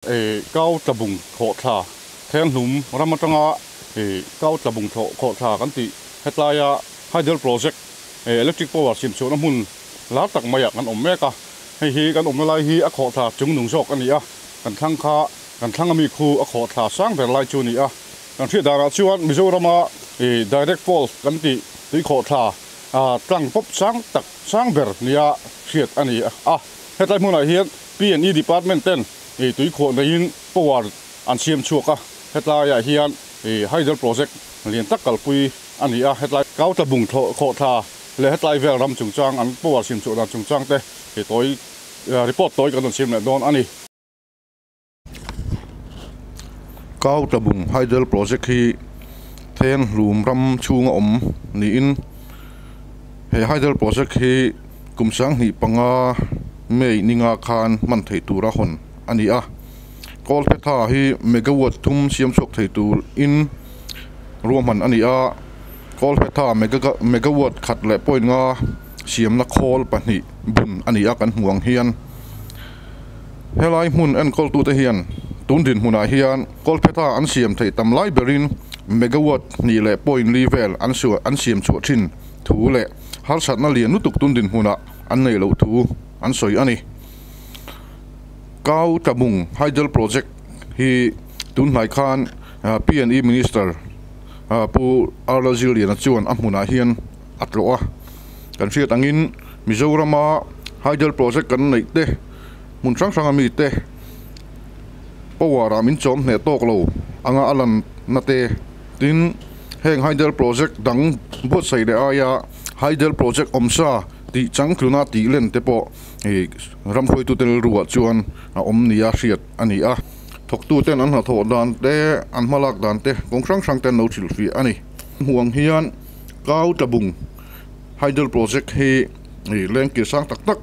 Kau tlabung khawhthla Thenhlum ram atanga Kau tlabung khawhthla kan tih hetlaia Hydel Project electric power siam chhuahna hmun lar tak maiah kan awm mek a. Hei hi kan awmna lai hi a khawhthla chung nung zawk a ni a, kan thlang kha kan thlang ami khu a khawhthla sang ber lai chu a ni a. Kan hriat danah chuan Mizorama direct falls kan tih tui khawhthla tlang pawp sang tak sang ber nia hriat a ni a. Hetlai hmunah hian P&E department ten tui khuah neiin power an siam chhuak a, hetlaiah hian hydel project lian tak kalpui a ni a, hetlai Kautlabung khawhthla leh hetlai vel ram chungchang an power siam chhuah dan chungchang te tawi report tawi kan rawn siam leh dawn a ni. Kautlabung hydel project hi Thenhlum ram chhunga awm niin he hydel project hi kum 2005 May ninga khan hman theih tura hawn a ni a. Kawlphetha hi megawatt thum siam chhuak thei tur in ruahman a ni a. Kawlphetha megawatt khat leh point nga siamna khawl pahnih bun a ni a kan hmu ang hian. Helai hmun enkawltute hian tun dinhmunah hian Kawlphetha an siam theih tam lai berin megawatt hnih leh point li vel an siam chhuah thin thu leh harsatna lian lutuk tun dinhmunah an neih loh thu an sawi a ni. Kau Tlabung Hydel Project hi tun hnai khan P&E Minister Pu Arla Zirliana chuan a hmunah hian a tlawh a. Kan hriat angin Mizorama Hydel Project kan neih te hmun hrang hranga mite power ah min chawm hneh tawk lo anga a lanna te tin heng Hydel Project dang buatsaih leh aia Hydel Project awmsa tih changtluna tih len te pawh ih ram hruaitute rilruah chuan a awm nia hriat a ni a. Thawktuten an hnathawh dan te, an hmalak dan te kawng hrang hrang te an lo hrilhfiah a ni. Hmuh ang hian Kau Tlabung Hydel Project hi ih lengkir sang tak tak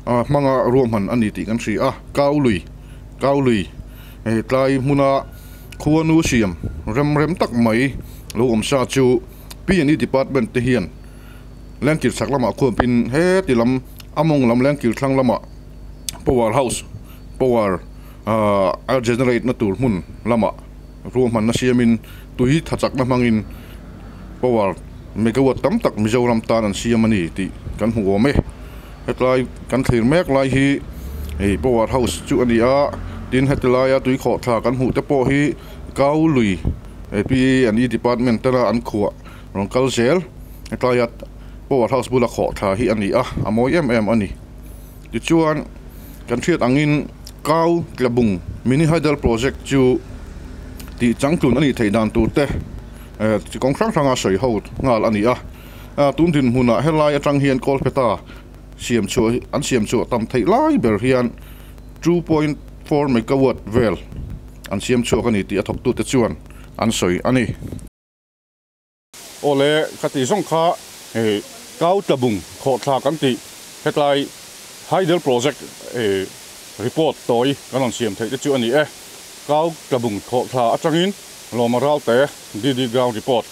a hmanga ruahman a ni tih kan hria a. Kau lui, Kau lui ih tlai hmuna khuanu siam rem rem tak mai lo awm sa chu P&E Department te hian Lengkir chhak lamah khuapin heti lam a mawng lam lengkir thlang lamah power house power ahh a generate na tur hmun lamah ruahmanna siamin tui tha chakna hmangin power megawatt tam tak Mizoram tan an siam a ni tih kan hmu awm e. Hetlai kan thlir mek lai hi hei power house chu a ni a, tin heti laia tui khawhthla kan hmuh te pawh hi Kau lui P&E department tena an khuah rawn kal zel. Hetaia power house bula khawh thla hi a ni a, a mawi em em a ni. Tichuan, kan hriat angin Kau Tlabung Mini Hydel Project chu tih changtlun a nih theih dan tur te chi kawng hrang hranga sawi ho nghal a ni a. Tun dinhmunah helai atang hian Kawlpheta siam chhuah an siam chhuah tam theih lai ber hian 2.4 megawatt vel an siam chhuak a ni tih a thawktute chuan an sawi a ni. Aw le, ka tih zawng kha hei Kau Tlabung khawhthla kan tih hetlai Hydel Project report tawi kan rawn siam theih te chu a ni e. Kau Tlabung khawhthla atangin Lawma Ralte DD Ground Report.